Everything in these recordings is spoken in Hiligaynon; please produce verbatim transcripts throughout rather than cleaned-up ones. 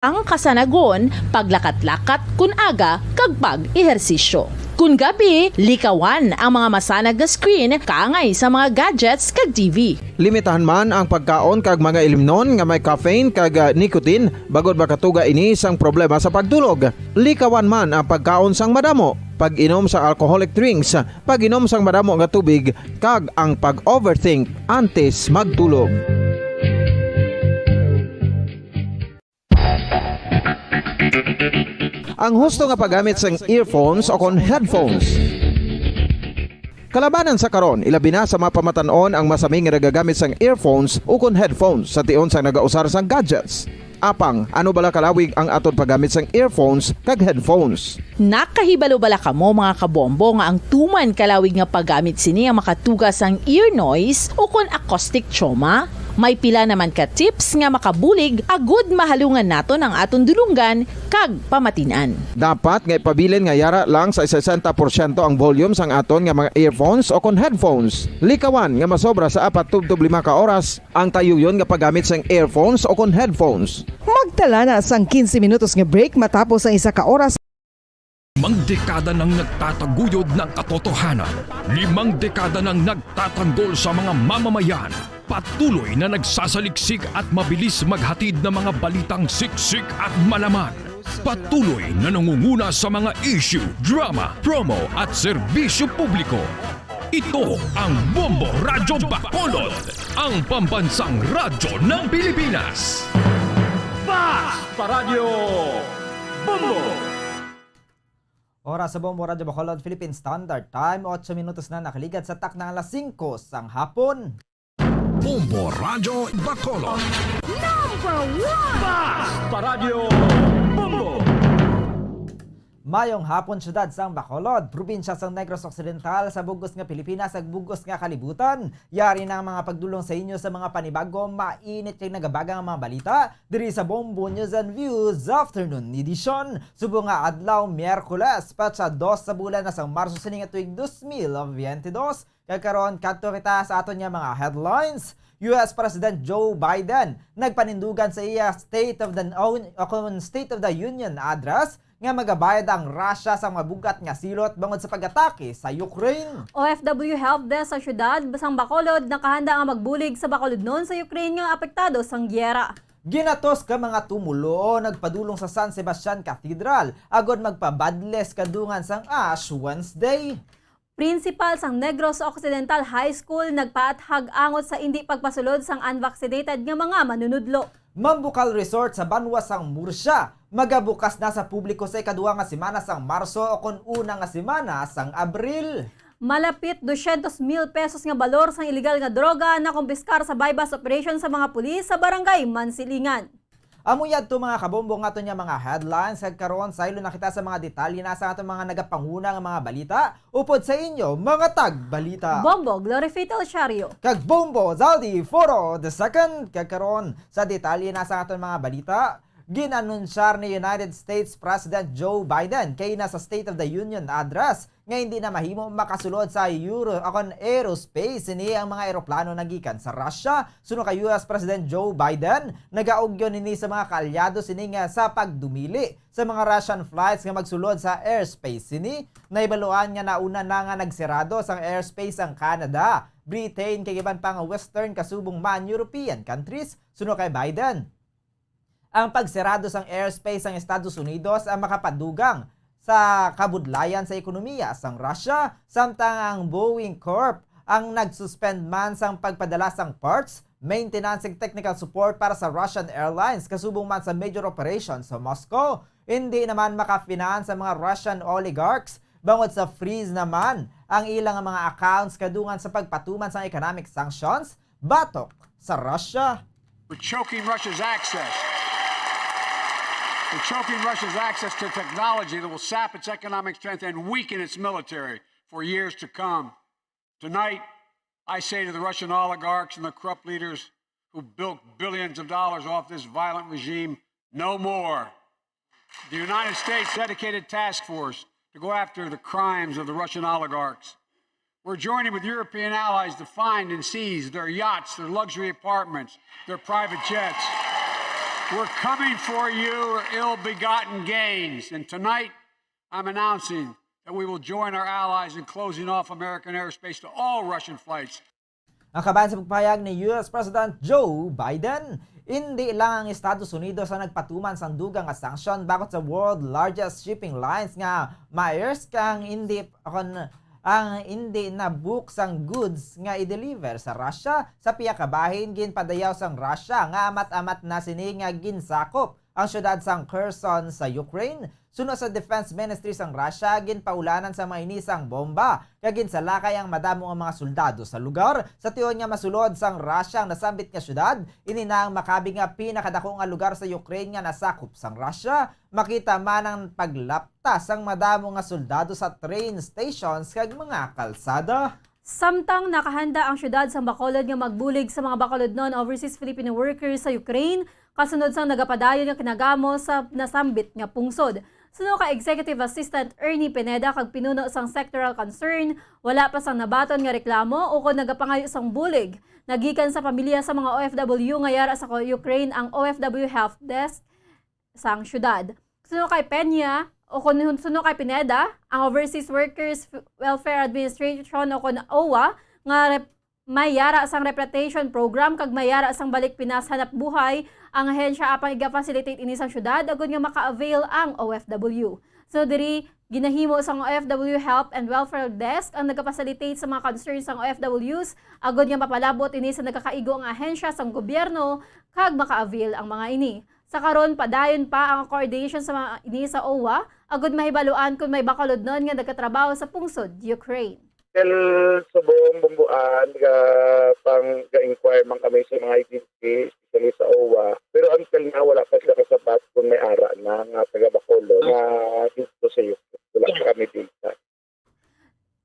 Ang kasanagon, paglakat-lakat kun aga kag pag-ehersisyo. Kun gabi, likawan ang mga masanag nga screen kaangay sa mga gadgets kag T V. Limitahan man ang pagkaon kag mga ilimnon nga may caffeine kag, ah, nicotine, bangod makatuga ini sang problema sa pagtulog. Likawan man ang pagkaon sang madamo, pag-inom sa alcoholic drinks, pag-inom sang madamo nga tubig, kag ang pag-overthink antes magtulog. Ang husto nga paggamit sang earphones o kon headphones. Kalabanan sa karon, ilabi na sa mga pamatan-on ang masami nga nagagamit sang earphones o kon headphones sa tion sang nagausar sang gadgets. Apang, ano bala kalawig ang aton paggamit sang earphones kag headphones? Nakahibalo bala kamo, mga kabombo, nga ang tuman kalawig nga paggamit sini ang makatuga sang ear noise o kon acoustic trauma? May pila naman ka tips nga makabulig agud mahalungan naton ang aton dulonggan kag pamatin-an. Dapat nga ipabilin nga yara lang sa sesenta porsyento ang volume sang aton nga mga earphones o kon headphones. Likawan nga masobra sa apat tubtob lima ka oras ang tayuyon nga paggamit sang earphones o kon headphones. Magtala na sang quince minutos nga break matapos ang isa ka oras. Limang dekada nang nagtataguyod ng katotohanan. Limang dekada nang nagtatanggol sa mga mamamayan. Patuloy na nagsasaliksik at mabilis maghatid ng mga balitang siksik at malaman. Patuloy na nangunguna sa mga issue, drama, promo at serbisyo publiko. Ito ang Bombo Radyo Bacolod, ang pambansang radyo ng Pilipinas. Fast Paradyo Bombo! Oras sa Bombo Radyo Bacolod, Philippine Standard Time, otso minutos na nakaligad sa takna alas singko sang hapon. Bombo Radyo Bacolod. Number one! Fast Paradyo Bombo! Mayong hapon, siyudad sang Bacolod, probinsya sang Negros Occidental, sa bugos nga Pilipinas, sa bugos nga kalibutan. Yari na ang mga pagdulong sa inyo sa mga panibago, mainit kag nagabaga nga mga balita diri sa Bombo News and Views Afternoon Edition. Subong nga adlaw, Miyerkules, petsa dos sa bulan na sang Marso sining tuig dos mil biyente dos. Kag karon, kadto kita sa aton nga mga headlines. U S President Joe Biden nagpanindugan sa iya State of the Un-, o kon State of the Union Address nga magabayad ang Russia sa mga bug-at nga silot bangod sa pag-atake sa Ukraine. O F W Help Desk sa siyudad sang Bacolod nakahanda nga magbulig sa Bacolodnon sa Ukraine nga apektado sang giyera. Ginatos ka mga tumoluo nagpadulong sa San Sebastian Cathedral agod magpabadles kadungan sang Ash Wednesday. Principal sang Negros Occidental High School nagpaathag angot sa indi pagpasulod sang unvaccinated nga mga manunudlo. Mambukal Resort sa banwa sang Murcia magabukas na sa publiko sa ikaduha nga semana sang Marso o kon una nga semana sang Abril. Malapit dosyentos mil pesos nga balor sang iligal nga droga nakumpiskar sa buy-bust operation sa mga pulis sa Barangay Mansilingan. Amo yadto, mga kabombo, nga aton nga mga headlines, kag karon saylo na kita sa mga detalye na sa aton mga nagapanguna nga mga balita upod sa inyo, mga tagbalita. Bombo Glory Fatal Shario. Kag Bombo Zaldi Foro the second. Kag karon, sa detalye na sa aton mga balita, gin-anunsyar ni United States President Joe Biden kay na sa State of the Union Address nga hindi na mahimo makasulod sa Euro, o kon aerospace sini ang mga eroplano nagikan sa Russia. Suno kay U S President Joe Biden, nagaugyon ini sa mga kaalyado sini nga sa pagdumili sa mga Russian flights nga magsulod sa airspace sini. Nahibaluan nga nauna na nga nagsirado sang airspace ang Canada, Britain, kag iban pa nga Western kasubong man European countries. Suno kay Biden, ang pagsirado sang airspace sang Estados Unidos ang makapadugang sa kabudlayan sa ekonomiya sang Russia, samtang ang Boeing Corp ang nag-suspend man sang pagpadala sang parts, maintenance, ug technical support para sa Russian airlines kasubong man sa major operation sa Moscow. Hindi naman maka-finance ang mga Russian oligarchs bangod sa freeze naman ang ilang mga accounts kadungan sa pagpatuman sang economic sanctions batok sa Russia. We're choking Russia's access. We're choking Russia's access to technology that will sap its economic strength and weaken its military for years to come. Tonight, I say to the Russian oligarchs and the corrupt leaders who built billions of dollars off this violent regime, no more. The United States dedicated task force to go after the crimes of the Russian oligarchs. We're joining with European allies to find and seize their yachts, their luxury apartments, their private jets. We're coming for you, ill-begotten gains. And tonight, I'm announcing that we will join our allies in closing off American airspace to all Russian flights. Ang kabahin sa pagpahayag ni U S President Joe Biden, indi lang ang Estados Unidos ang nagpatuman sang dugang nga sanction batok sa world largest shipping lines nga Maersk ang indi kon ang indi na-book sang goods nga i-deliver sa Russia. Sa pihak ka bahin, ginpadayaw sang Russia nga amat-amat na sini nga ginsakop ang siyudad sang Kherson sa Ukraine. Suno sa Defense Ministry sang Russia, ginpaulanan sang mga ini sang bomba kag ginsalakay ang madamo nga mga soldado sa lugar. Sa tion nga masulod sang Russia ang nasambit nga siyudad, ini na ang makabi nga pinakadako nga lugar sa Ukraine nga nasakop sang Russia. Makita man ang paglapta sang madamo nga soldado sa train stations kag mga kalsada. Samtang nakahanda ang siyudad sang Bacolod nga magbulig sa mga Bacolodnon overseas Filipino workers sa Ukraine, kasunod sang nagapadayon nga kinagamo sa nasambit nga pungsod. Suno kay Executive Assistant Ernie Pineda kag pinuno sang sectoral concern, wala pa sang nabaton nga reklamo ukon nagapangayo sang bulig nagikan sa pamilya sa mga O F W nga yara sa Ukraine ang O F W Help Desk sang siyudad. Suno kay Peña, o kon suno kay Pineda, ang Overseas Workers Welfare Administration o kon OWWA nga rep- may yara sang repatriation program kag may yara sang balik Pinas hanap buhay ang ahensya apan iga-facilitate ini sang syudad agod nga maka-avail ang O F W. So diri, ginahimo sang O F W Help and Welfare Desk ang nagapacilitate sa mga concerns sang O F Ws agod nga mapalabot ini sa nagakaigo nga ahensya sang gobyerno kag maka-avail ang mga ini. Sa karon, padayon pa ang coordination sa mga ini sa OWWA agud mahibaluan kon may Bacolodnon nga nagatrabaho sa pungsod Ukraine. Until subong bumbuan, ga, pang, ga-inquire man kami sa mga agency, especially sa OWWA. Pero until now, wala pa sila kasabat kung may ara na nga taga Bacolod nga dito sa Ukraine. Wala pa kami data.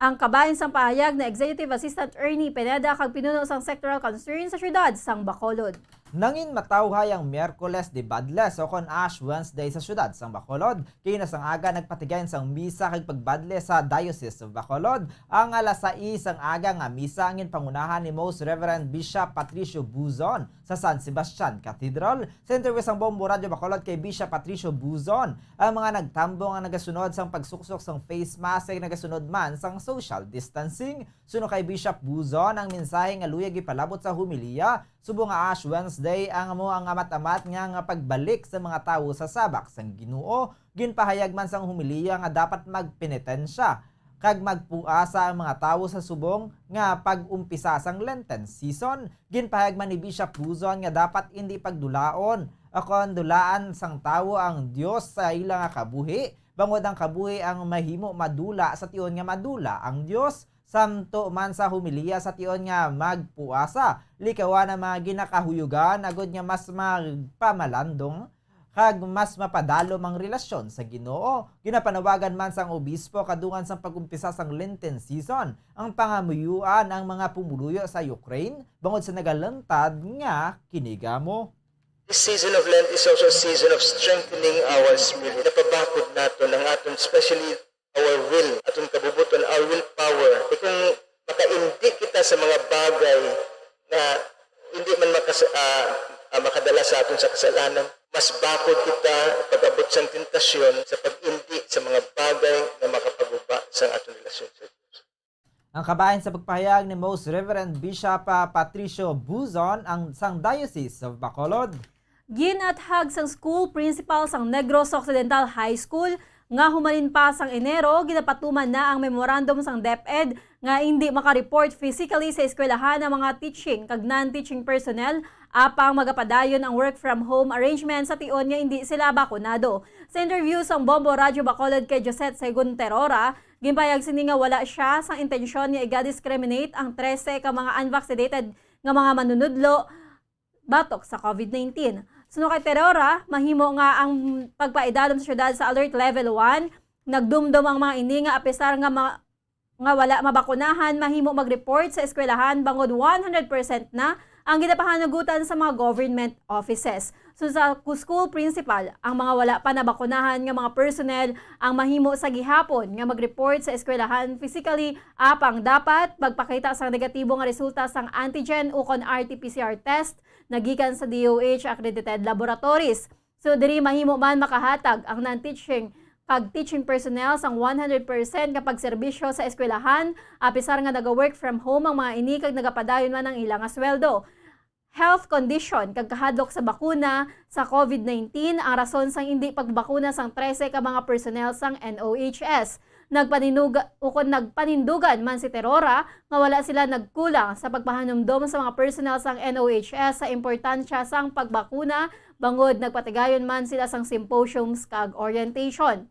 Ang kabahin sang pahayag ni Executive Assistant Ernie Pineda kag pinuno sang Sectoral Concern sa siyudad sang Bacolod. Nangin matawhay ang Miyerkules de Badles o kon Ash Wednesday sa siyudad sang Bacolod. Kaina sang aga nagpatigayon sang misa kag pagbadle sa Diocese of Bacolod. Ang alas sais sang aga nga misa ang ginpangunahan ni Most Reverend Bishop Patricio Buzon sa San Sebastian Cathedral. Sa interview sang Bombo Radyo Bacolod kay Bishop Patricio Buzon, ang mga nagtambong ang nagasunod sang pagsuksok sang face mask kag nagasunod man sang social distancing. Suno kay Bishop Buzon, ang mensahe nga luyag ipalabot sa homilya subong nga Ash Wednesday ang amo ang amat-amat nga, nga pagbalik sa mga tawo sa sabak sang Ginoo. Ginpahayag man sang homilya nga dapat magpenitensya kag magpuasa ang mga tawo sa subong nga pag-umpisa sang Lenten season. Ginpahayag man ni Bishop Buzon nga dapat indi pagdulaon kon dulaan sang tawo ang Dios sa ila nga kabuhi, bangod ang kabuhi ang mahimo madula sa tion nga madula ang Dios. Samto man sa homilya sa tion nga magpuasa, likawan ang mga ginakahuyugan agod nga mas magpamalandong kag mas mapadalom ang relasyon sa Ginoo. Ginapanawagan man sang obispo kadungan sang pag-umpisa sang Lenten season ang pangamuyuan ang mga pumuluyo sa Ukraine bangod sa nagalantad nga kinigamo. This season of Lent is also a season of strengthening our spirit. Napabakod naton ang aton, especially our will, aton kabubuton, our willpower. Kay kung makaindi kita sa mga bagay nga hindi man makas- ah, ah, makadala sa aton sa kasalanan, mas bakod kita pag-abot sang tentasyon sa pag-indi sa mga bagay nga makapaguba sang aton relasyon sa Dios. Ang kabahin sa pagpahayag ni Most Reverend Bishop, ah, Patricio Buzon ang sang Diocese of Bacolod. Ginathag sang school principal sang Negros Occidental High School nga humalin pa sang Enero, ginapatuman na ang memorandum sang DepEd nga indi maka-report physically sa eskwelahan ang mga teaching kag non-teaching personnel, apang magapadayon ang work from home arrangement sa tion nga indi sila bakunado. Sa interview sang Bombo Radyo Bacolod kay Josette Segun Terora, ginpahayag sini nga wala sia sang intensyon nga iga-discriminate ang trese ka mga unvaccinated nga mga manunudlo batok sa COVID nineteen. Suno kay Terora, mahimo nga ang pagpaidalom sa syudad sa Alert Level one. Nagdumdom ang mga ini nga apisar nga ma-, nga wala mabakunahan mahimo mag-report sa eskwelahan bangod one hundred percent na ang ginapahanugutan sa mga government offices. So, sa ku-, school principal, ang mga wala pa nabakunahan nga mga personnel ang mahimo sa gihapon nga mag-report sa eskwelahan physically, apang dapat magpakita sang negatibo nga resulta sang antigen ukon R T P C R test na gikan sa D O H accredited laboratories. So, diri mahimo man makahatag ang non-teaching kag teaching personnel sang one hundred percent nga pagserbisyo sa eskwelahan, apisar nga naga-work from home ang mga ini kag nagapadayon man ang ila nga sweldo. Health condition kag kahadlok sa bakuna sa COVID nineteen ang rason sang indi pagbakuna sang trese ka mga personnel sang N O H S. Nagpaninuga-, ukon nagpanindugan man si Terora nga wala sila nagkulang sa pagpahanumdom sa mga personnel sang N O H S sa importansya sang pagbakuna, bangod nagpatigayon man sila sang symposiums kag orientation.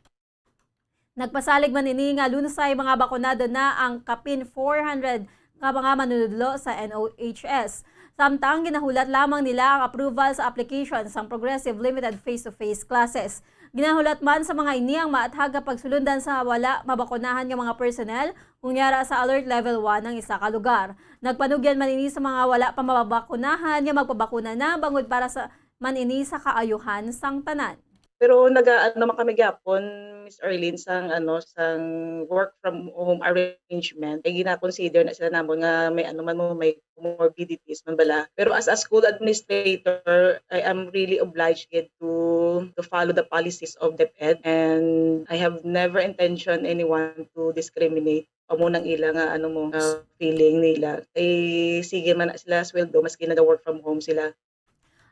Nagpasalig man ini nga lunsay mga bakunado na ang kapin four hundred ka mga manunudlo sa N O H S. Samtang ginahulat lamang nila ang approval sa application sang progressive limited face-to-face classes. Ginahulat man sa mga ini ang maathag nga pagsulundan sa wala mabakunahan nga mga personnel, kung yara sa Alert Level one ang isa ka lugar. Nagpanugyan man ini sa mga wala pa mababakunahan nga magpabakuna na, bangod para sa man ini sa kaayuhan sang tanan. Pero nagaano man kami gyapon, Miss Arlene, sang ano, sang work from home arrangement. Kay gina-consider na sila namon nga may ano man mo, may comorbidities man bala. Pero as a school administrator, I am really obliged gid to, to follow the policies of DepEd, and I have never intention anyone to discriminate. Amo nang ila nga, ano mo, nga feeling nila. Kay sige man na sila sweldo, maski naga-work from home sila.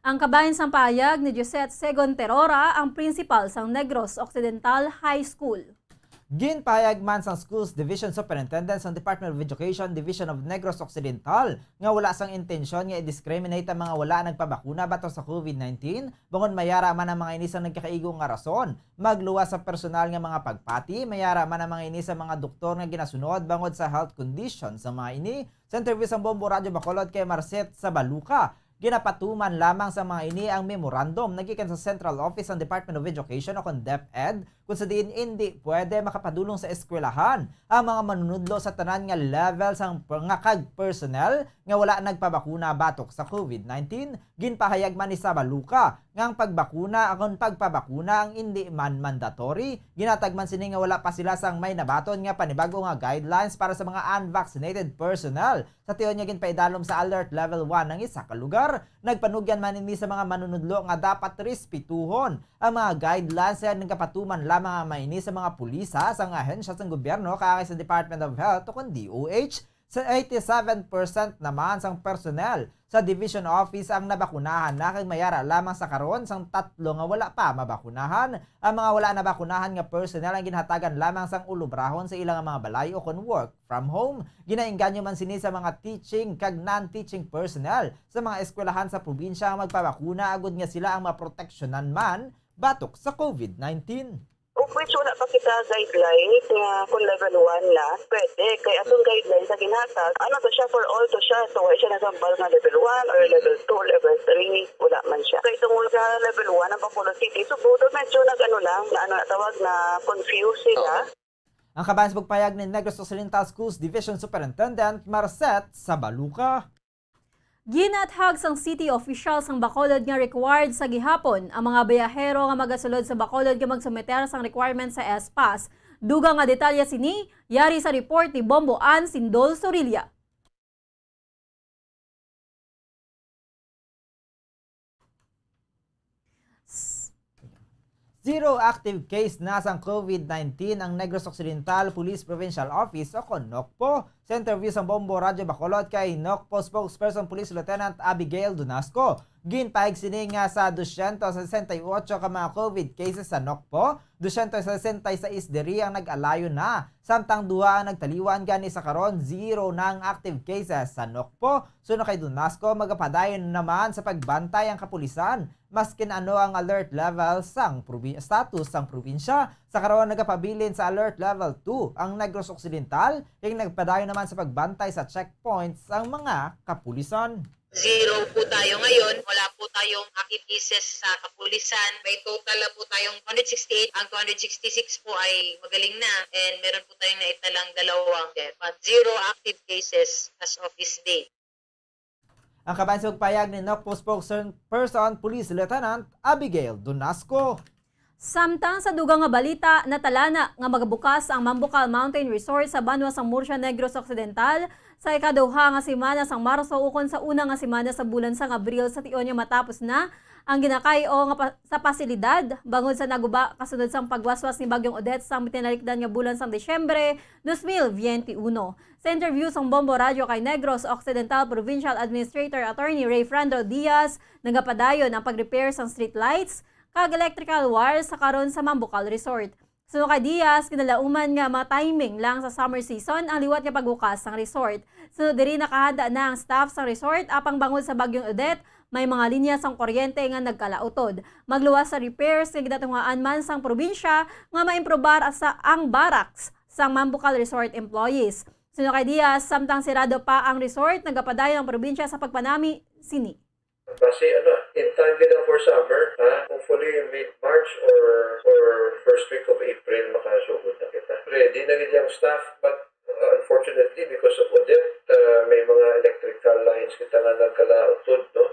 Ang kabahin sang pahayag ni Josette Segon Terora, ang principal sang Negros Occidental High School. Ginpahayag man sang Schools Division Superintendent sang Department of Education, Division of Negros Occidental, nga wala sang intensyon nga i-discriminate ang mga wala nagpabakuna batok sa COVID nineteen, bangod mayara man ang mga ini sang nagkakaigo nga rason. Magluwas sa personal nga mga pagpati, mayara man ang mga ini sa mga doktor nga ginasunod bangod sa health condition sa mga ini. Sa interview sang Bombo Radyo Bacolod kay Marcet Sabaluca, ginapatuman lamang sa mga ini ang memorandum nagikan sa Central Office sang Department of Education o kon DepEd, kung sa diin indi pwede makapadulong sa eskwelahan ang mga manunudlo sa tanan nga level sang per-, nga kag personnel nga wala nagpabakuna batok sa COVID nineteen. Ginpahayag man ni Sabaluca nga ang pagbakuna akon pagpabakuna ang indi man mandatory. Ginatag man sini nga wala pa sila sang may nabaton nga panibag-o nga guidelines para sa mga unvaccinated personnel. Sa tion nga ginpaidalom sa Alert Level one ang isa ka lugar, nagpanugyan man ini sa mga manunudlo nga dapat respetuhon ang mga guidelines, kag nagapatuman lamang ang mga ini sa mga pulisa sang ahensya sang gobyerno kaangay sa Department of Health o kon D O H. Sa eighty-seven percent naman sang personnel sa division office ang nabakunahan na, kag mayara lamang sa karon sang tatlo nga wala pa mabakunahan. Ang mga wala nabakunahan nga personnel ang ginhatagan lamang sang ulubrahon sa ila nga mga balay o kon work from home. Ginaengganyo man sini sa mga teaching kag non-teaching personnel sa mga eskwelahan sa probinsya ang magpabakuna agod nga sila ang maproteksyonan man batok sa COVID nineteen. Of which, wala pa kita guidelines nga kung level one na, pwede. Kay atong guidelines sa ginhatag, ano to siya, for all to siya. So, wala siya nasambal nga level one or level two, level three. Wala man siya. Kay tungod sa level one ang Bacolod City, so, boto medyo nag-ano lang, na ano na tawag, na confused sila. Oo. Ang kabahin sa pagpayag ni Negros Occidental Schools Division Superintendent Marcet Sabaluca. Ginathag sang city officials sang Bacolod nga required sa gihapon ang mga biyahero nga magasulod sa Bacolod nga magsumiter sang requirement sa S-Pass. Dugang nga detalye sini, yari sa report ni Bombo Ann Sindol Sorilla. Zero active case na sang COVID nineteen ang Negros Occidental Police Provincial Office o kon NOCPO. Sa interview sang Bombo Radyo Bacolod kay NOCPO spokesperson Police Lieutenant Abigail Dunasco, ginpahayag sini nga sa dosyentos sesenta y ocho ka mga COVID cases sa NOCPO, dosyentos sesenta y seis diri ang nag-alayon na. Samtang duha ang nagtaliwan, gani sa karon, zero na ang active cases sa NOCPO. Suno kay Dunasco, magapadayon naman sa pagbantay ang kapulisan, maskin ano ang alert level sang probi-, status sang probinsya. Sa karon, nagapabilin sa alert level two ang Negros Occidental, kag nagpadayon naman sa pagbantay sa checkpoints ang mga kapulisan. Zero po tayo ngayon. Wala po tayong active cases sa kapulisan. May total na po tayong two hundred sixty-eight. Ang two hundred sixty-six po ay magaling na. And meron po tayong naitalang dalawang death. But zero active cases as of this day. Ang kabahin sa pagpayag ni NOCPO spokesperson, Police Lieutenant Abigail Donasco. Samtang sa dugang nga balita, natalana nga magabukas ang Mambukal Mountain Resort sa banwa sang Murcia, Negros Occidental sa ikaduha nga semana sang Marso ukon sa una nga semana sa bulan sang Abril, sa tion nga matapos na ang ginakay-o nga pa-, sa pasilidad bangod sa naguba kasunod sang pagwaswas ni Bagyong Odette sang tinalikdan nga bulan sang Disyembre dos mil biyente uno. Sa interview sang Bombo Radyo kay Negros Occidental Provincial Administrator Attorney Ray Frando Diaz, nagapadayon ang pag-repair sang street lights kag electrical wires sa karon sa Mambukal Resort. Suno kay Diaz, kinalauman nga ma-timing lang sa summer season ang liwat nga pagbukas sang resort. Suno diri, nakahanda na ang staff sang resort, apang bangod sa Bagyong Odette, may mga linya sang kuryente nga nagkalautod. Magluwas sa repairs nga ginatungaan man sang probinsya nga maimprobar sa ang barracks sang Mambukal Resort employees. Suno kay Diaz, samtang sirado pa ang resort, nagapadayon ang probinsya sa pagpanami sini. Basi, ano, in time gid ang for summer, ha? Hopefully, mid-March or, or first week of April, makasugod na kita. Ready na gid ang staff, but, uh, unfortunately, because of Odette, uh, may mga electrical lines kita nga nagkalautod, no?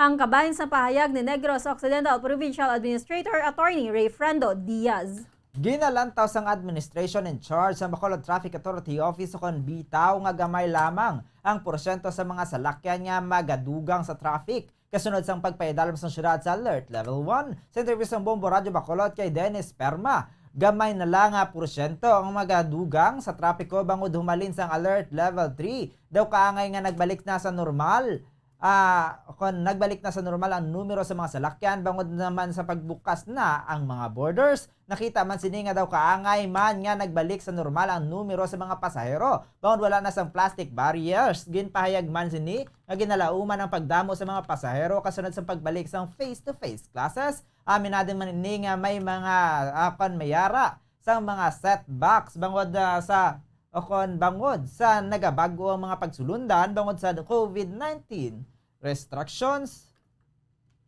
Ang kabahin sa pahayag ni Negros Occidental Provincial Administrator Attorney Ray Frando Diaz. Ginalantaw sang administration in charge sa Bacolod Traffic Authority Office kon bitaw nga gamay lamang ang porsyento sa mga salakyan nga magadugang sa traffic kasunod sang pagpaidalom sang syudad sa Alert Level one. Sa interview sang Bombo Radyo Bacolod kay Dennis Perma, gamay na lang nga porsyento ang magadugang sa trapiko bangod humalin sang Alert Level three. Daw kaangay nga nagbalik na sa normal ah, kon nagbalik na sa normal ang numero sa mga salakyan, bangod naman sa pagbukas na ang mga borders, nakita man sini nga daw kaangay man nga nagbalik sa normal ang numero sa mga pasahero, bangod wala na sang plastic barriers. Ginpahayag man sini nga ginalauman ang pagdamo sa mga pasahero kasunod sa pagbalik sang face-to-face classes. Aminado man ini nga may mga, ah, kon mayara sang mga setbacks bangod, ah, sa, o kon bangod sa nagabag-o ang mga pagsulundan bangod sa COVID nineteen restrictions.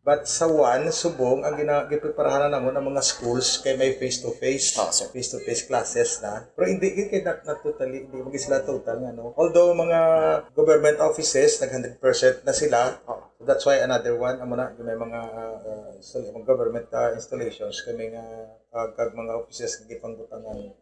But sa one, subong, ang gina-, gipreparahan na namon ang mga schools kay may face-to-face, Ah, sir. face-to-face classes na. Pero hindi gid kay not, not totally, hindi man gid sila total nga, no? Although mga government offices, nag hundred percent na sila. Ah. So that's why another one, amo na, may mga, ah, ah, install-, mga government, ah, installations kami nga, ah, kag mga offices nga gipangbutangan.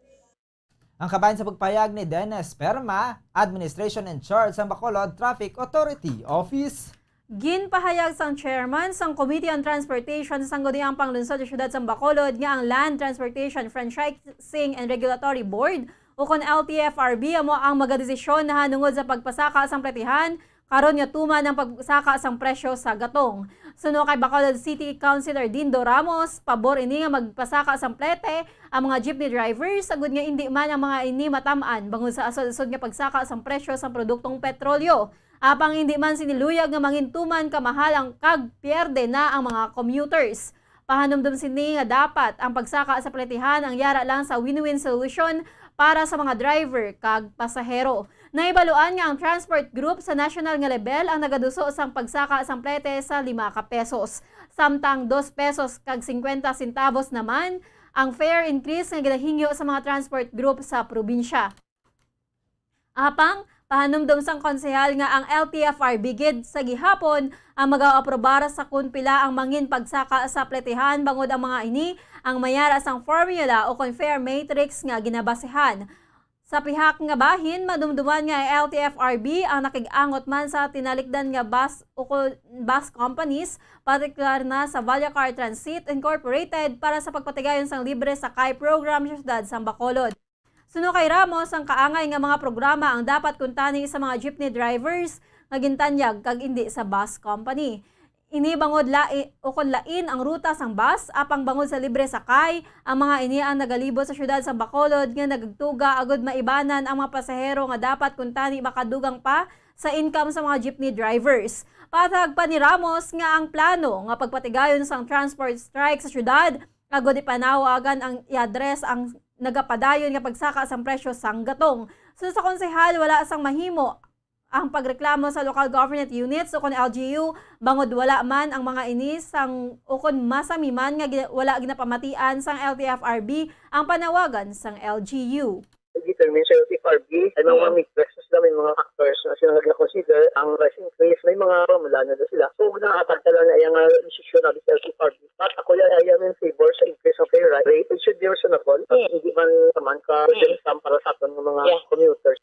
Ang kabahin sa pagpayag ni Dennis Perma, Administration in Charge sang Bacolod Traffic Authority Office. Ginpahayag sang chairman sang Committee on Transportation sang Sangguniang Panglungsod sa Siyudad sang Bacolod nga ang Land Transportation Franchising and Regulatory Board, ukon L T F R B, amo ang magadesisyon nahanungod sa pagpasaka sang pletihan karon nga tuman ang pagsaka sang presyo sa gatong. Suno kay Bacolod City Councilor Dindo Ramos, pabor ini nga magpasaka sang plete ang mga jeepney drivers, agud nga indi man ang mga ini matam-an bangod sa asod-asod nga pagsaka sang presyo sang produktong petrolyo. Apang indi man sini luyag nga mangintuman kamahal ang kag pierde na ang mga commuters. Pahanumdom sini nga dapat ang pagsaka sa pletihan ang yara lang sa win-win solution para sa mga driver kag pasahero. Nahibaluan nga ang transport group sa national nga lebel ang nagaduso sang pagsaka sang plete sa lima ka pesos, samtang dos pesos kag singkwenta centavos naman ang fare increase nga ginahingyo sa mga transport group sa probinsya. Apang, pahanumdom sang konsehal nga ang L T F R B gid sa gihapon ang magaaprobar sa kun pila ang mangin pagsaka sa pletihan, bangod ang mga ini ang mayara sang formula o kon fare matrix nga ginabasehan. Sa pihak nga bahin, madumduman nga ang L T F R B ang nakig-angot man sa tinalikdan nga bus o kon bus companies, partikular na sa Vallecar Transit Incorporated, para sa pagpatigayon sang libre sakay program sa siyudad sang Bacolod. Suno kay Ramos, ang kaangay nga mga programa ang dapat kuntani sa mga jeepney drivers nga gintanyag kag indi sa bus company. Ini bangod lai-, o kon lain ang ruta sang bus, apang bangod sa libre sakay, ang mga ini ang nagalibot sa siyudad sang Bacolod nga nagtuga agud maibanan ang mga pasahero nga dapat kuntani makadugang pa sa income sa mga jeepney drivers. Patag pa ni Ramos nga ang plano nga pagpatigayon sang transport strike sa siyudad agud ipanawagan ang i-address ang nagapadayon nga pagsaka sang presyo sang gatong. Suno sa konsehal, wala sang mahimo ang pagreklamo sa local government units o kon L G U, bangod wala man ang mga ini sang, o kon masami man nga gina-, wala ginapamatian sang L T F R B ang panawagan sang L G U. Determine sa L T F R B, ano Oo. Ang mga presyo Sila may mga factors na sila nag-consider ang price increase. May mga pamulano na sila. So, nakatagta lang na yung uh, decision of the L T P R B. But ako yan, I am in favor sa increase of pay rate. It should be reasonable. But hindi man naman ka burdensome para sa aton ng mga commuters.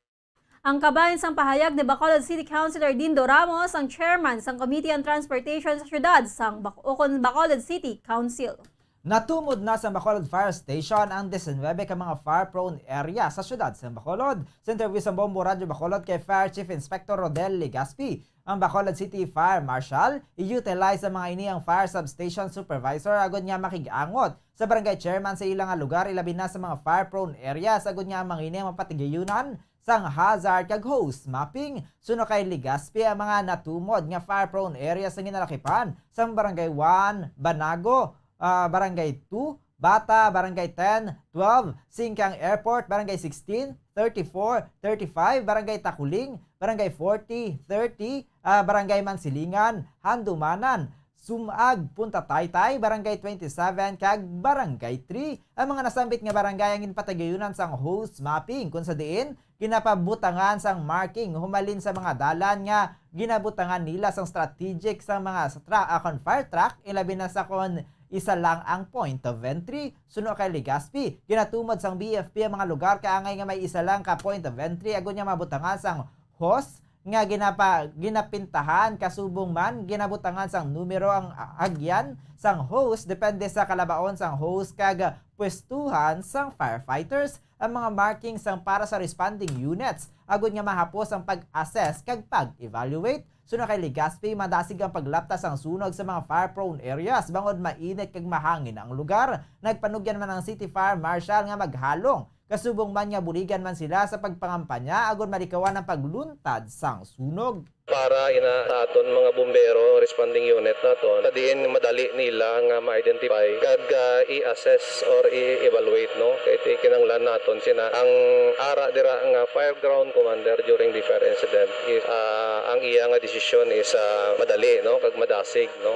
Ang kabahin sang pahayag ni Bacolod City Councilor Dindo Ramos, ang chairman sang Committee on Transportation sa siyudad sang Bac- ukon Bacolod City Council. Natumod na sa Bacolod Fire Station ang diecinuebe ka mga fire-prone area sa siyudad sa Bacolod. Sa interview sa Bombo Radyo Bacolod kay Fire Chief Inspector Rodel Legaspi, ang Bacolod City Fire Marshal, i-utilize sa mga ini ang fire substation supervisor agod nga makig-angot sa barangay chairman sa ila nga lugar, ilabi na sa mga fire-prone areas, agod nga ang mga ini ang mapatigayunan sang hazard kag hose mapping. Suno kay Legaspi, ang mga natumod nga fire-prone areas nga ginalakipan sang Barangay one, Banago, ah, Barangay two, Bata, Barangay ten, twelve, Singkang Airport, Barangay sixteen, thirty-four, thirty-five, Barangay Takuling, Barangay forty, thirty, ah, Barangay Mansilingan, Handumanan, Sumag, Punta Taytay, Barangay twenty-seven, kag Barangay three. Ang mga nasambit nga barangay ang ginpatagayunan sang hose mapping, kung sa diin ginapabutangan sang marking humalin sa mga dalan nga ginabutangan nila sang strategic sang mga sa tra- ah, kon fire truck, ilabi na sa kon isa lang ang point of entry. Suno kay Legaspi, ginatumod sang B F P ang mga lugar kaangay nga may isa lang ka point of entry agud nga mabutangan sang hose nga ginapa, ginapintahan, kasubong man ginabutangan sang numero ang a- agyan sang hose depende sa kalabaon sang hose kag pwestuhan sang firefighters. Ang mga markings sang para sa responding units agud nga mahapos ang pag-assess kag pag-evaluate. Suno kay Legaspi, madasig ang paglapta sang sunog sa mga fire-prone areas bangod mainit kag mahangin ang lugar. Nagpanugyan man ang City Fire Marshal nga maghalong kasubong man nga buligan man sila sa pagpangampanya agud malikawan ang pagluntad sang sunog. Para ina sa aton mga bumbero, responding unit naton, sa diin madali nila nga ma-identify kag ah, i-assess or i-evaluate, no? Kay ti kinahanglan naton sina ang ara dira nga fire ground commander during the fire incident is ah, ang iya nga desisyon is ah, madali, no, kag madasig, no?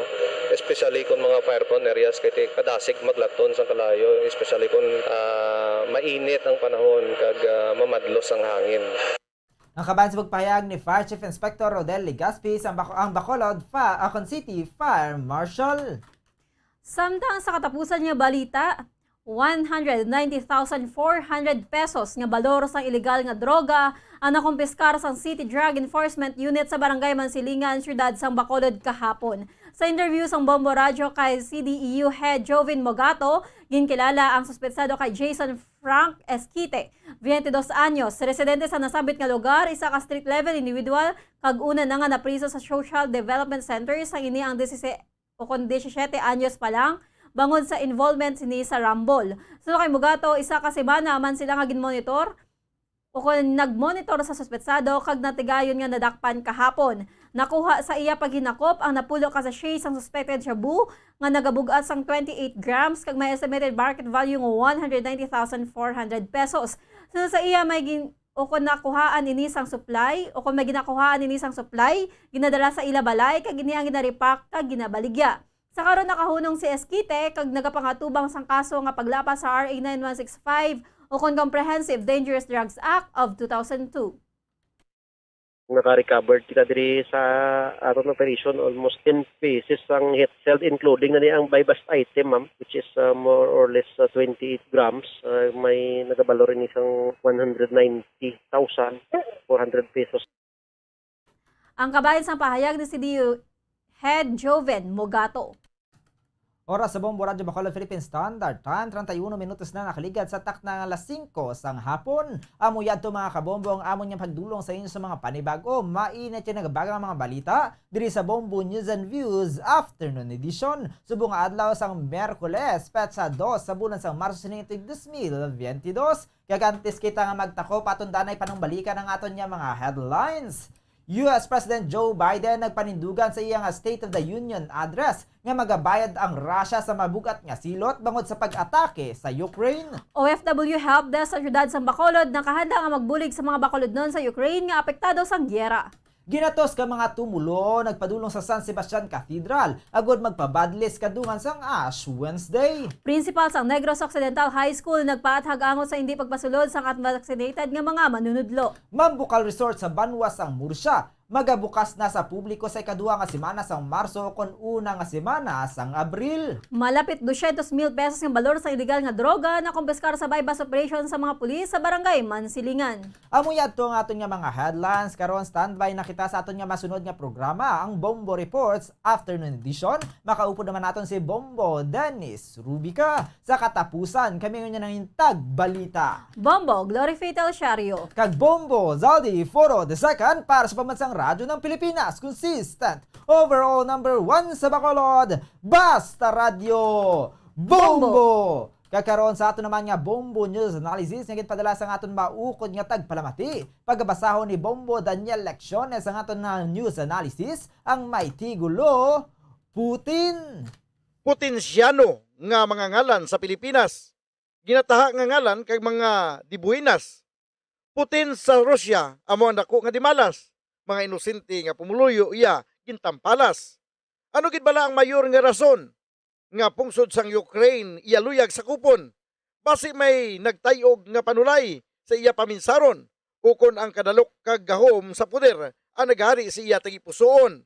Especially kung mga fire prone areas kay ti kadasig maglaton sa kalayo, especially kung ah, mainit ang panahon kag ah, mamadlos ang hangin. Ang kabahin sa pagpahayag ni Fire Chief Inspector Rodel Legaspi sa Baco- ang Bacolod Fa- Acon City Fire Marshal. Samtang sa katapusan nga balita, one hundred ninety thousand four hundred pesos nga balor sang iligal nga droga ang nakumpiskar sang City Drug Enforcement Unit sa Barangay Mansilingan, siyudad sang Bacolod kahapon. Sa interview sang Bombo Radyo kay C D E U Head Jovin Mogato, ginkilala ang suspetsado kay Jason Frank Esquite, twenty-dos anyos, residente sa nasambit nga lugar, isa ka street level individual, kag una na nga napriso sa Social Development Center sang ini ang diyesisais o kon diyesisiyete anyos pa lang bangod sa involvement sini sa rumble. Suno kay Mugato, isa ka semana man sila nga ginmonitor o kon nagmonitor sa suspetsado kag natigayon nga nadakpan kahapon. Nakuha sa iya paghinakop ang napulo ka sachet sang suspected shabu nga nagabug-at sang twenty-eight grams kag may estimated market value nga one hundred ninety thousand four hundred pesos. Suno sa iya may gin- o kon nakuhaan ini sang supply, o kon may ginakuhaan ini sang supply, ginadala sa ila balay kag ini ang ginaripak kag ginabaligya. Sa karon nakahunong si Esquite kag nagapangatubang sang kaso nga paglapas sa R A nine one six five o kon Comprehensive Dangerous Drugs Act of two thousand two. Naka-recovered kita diri sa aton operation almost ten pieces ang hit sold, including na ni ang buy bust item, ma'am, which is uh, more or less uh, twenty-eight grams. Uh, may nagabalor ini sang one hundred ninety thousand four hundred pesos. Ang kabahin sang pahayag ni C D U Head Joven Mogato. Oras sa Bombo Radyo Bacolod Philippine Standard Time, treinta y uno minutos na nakaligad sa takna nga alas singko sang hapon. Amo yadto, mga kabombo, ang amon nga pagdulong sa inyo sa mga panibago, mainit nga nagabagang mga balita diri sa Bombo News and Views Afternoon Edition. Subong nga adlaw sang Miyerkules, petsa dos sa bulan sang Marso sini tuig dos mil biyente dos. Kag antes kita nga magtakop, aton danay panumbalikan ang aton nga mga headlines. U S President Joe Biden nagpanindugan sa iya nga State of the Union Address nga magabayad ang Russia sa mabug-at nga silot bangod sa pag-atake sa Ukraine. O F W Help Desk sa siyudad sang Bacolod nakahanda nga magbulig sa mga Bacolodnon sa Ukraine nga apektado sang giyera. Ginatos ka mga tumulo nagpadulong sa San Sebastian Cathedral agod magpabadlis kadungan sang Ash Wednesday. Principal sang Negros Occidental High School nagpaathag angot sa hindi pagpasulod sang unvaccinated nga mga manunudlo. Mambukal Resort sa banwa sang Murcia magabukas na sa publiko sa ikaduha nga semana sang Marso ukon una nga semana sang Abril. Malapit dosyentos mil pesos nga balor sa iligal nga droga nakumpiskar sa buy-bust operation sa mga pulis sa Barangay Mansilingan. Amo yadto ang aton nga mga headlines. Karon, standby na kita sa aton nga masunod nga programa, ang Bombo Reports Afternoon Edition. Makaupod naman naton si Bombo Dennis Rubica. Sa katapusan, kami ngunyan ang tagbalita. Bombo Glory Fatal Shario. Kag Bombo Zaldi Foro the Second para sa Pambansang Radyo ng Pilipinas. Consistent, overall number one sa Bacolod. Basta Radyo Bombo! Bombo! Kag karon sa aton naman nga Bombo News Analysis nga ginpadala sang aton maukod nga tagpalamati. Pagabasahon ni Bombo Daniel Lecciones ang aton nga news analysis, ang may tigulo, Putin. Putinsyano nga mga ngalan sa Pilipinas. Ginataha nga ngalan kag mga dibuhinas. Putin sa Russia amo ang dako nga dimalas. Mga inosente nga pumuluyo iya gintampalas. Ano gid bala ang mayor nga rason nga pungsod sang Ukraine iya luyag sakupon? Basi may nagtay-og nga panulay sa iya paminsaron, ukon ang kadalok kag gahom sa poder ang nagahari sa iya tagipusoon.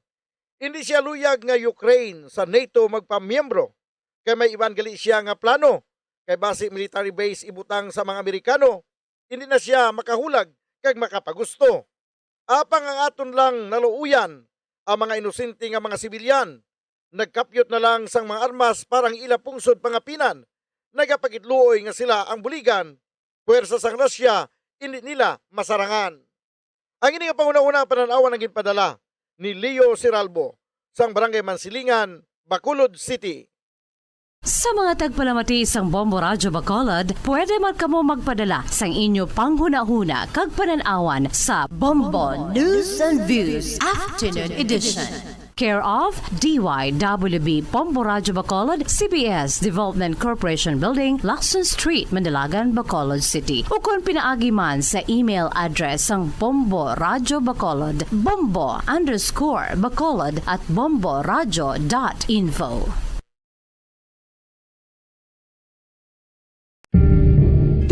Indi siya luyag nga Ukraine sa NATO magpamiyembro, kay may iban gali siya nga plano, kay basi military base ibutang sa mga Amerikano, indi na siya makahulag kag makapagusto. Apang ang aton lang naluoyan, ang mga inosente nga mga sibilyan, nagkapyot na lang sang mga armas para ang ila pungsod pangapinan, nagapakitluoy nga sila ang buligan, puwersa sang Russia, indi nila masarangan. Ang ini nga panghunahuna ang panan-awan ang ginpadala ni Leo Siralbo sang Barangay Mansilingan, Bacolod City. Sa mga tagpalamati sang Bombo Radyo Bacolod, pwede man kamo magpadala sang inyo panghunahuna kag panan-awan sa Bombo News and Views Afternoon Edition. Care of D Y W B Bombo Radyo Bacolod, C B S Development Corporation Building, Lacson Street, Manalagan, Bacolod City. Ukon pinaagi man sa email address sang Bombo Radyo Bacolod, bombo underscore bacolod at bomboradyo dot info.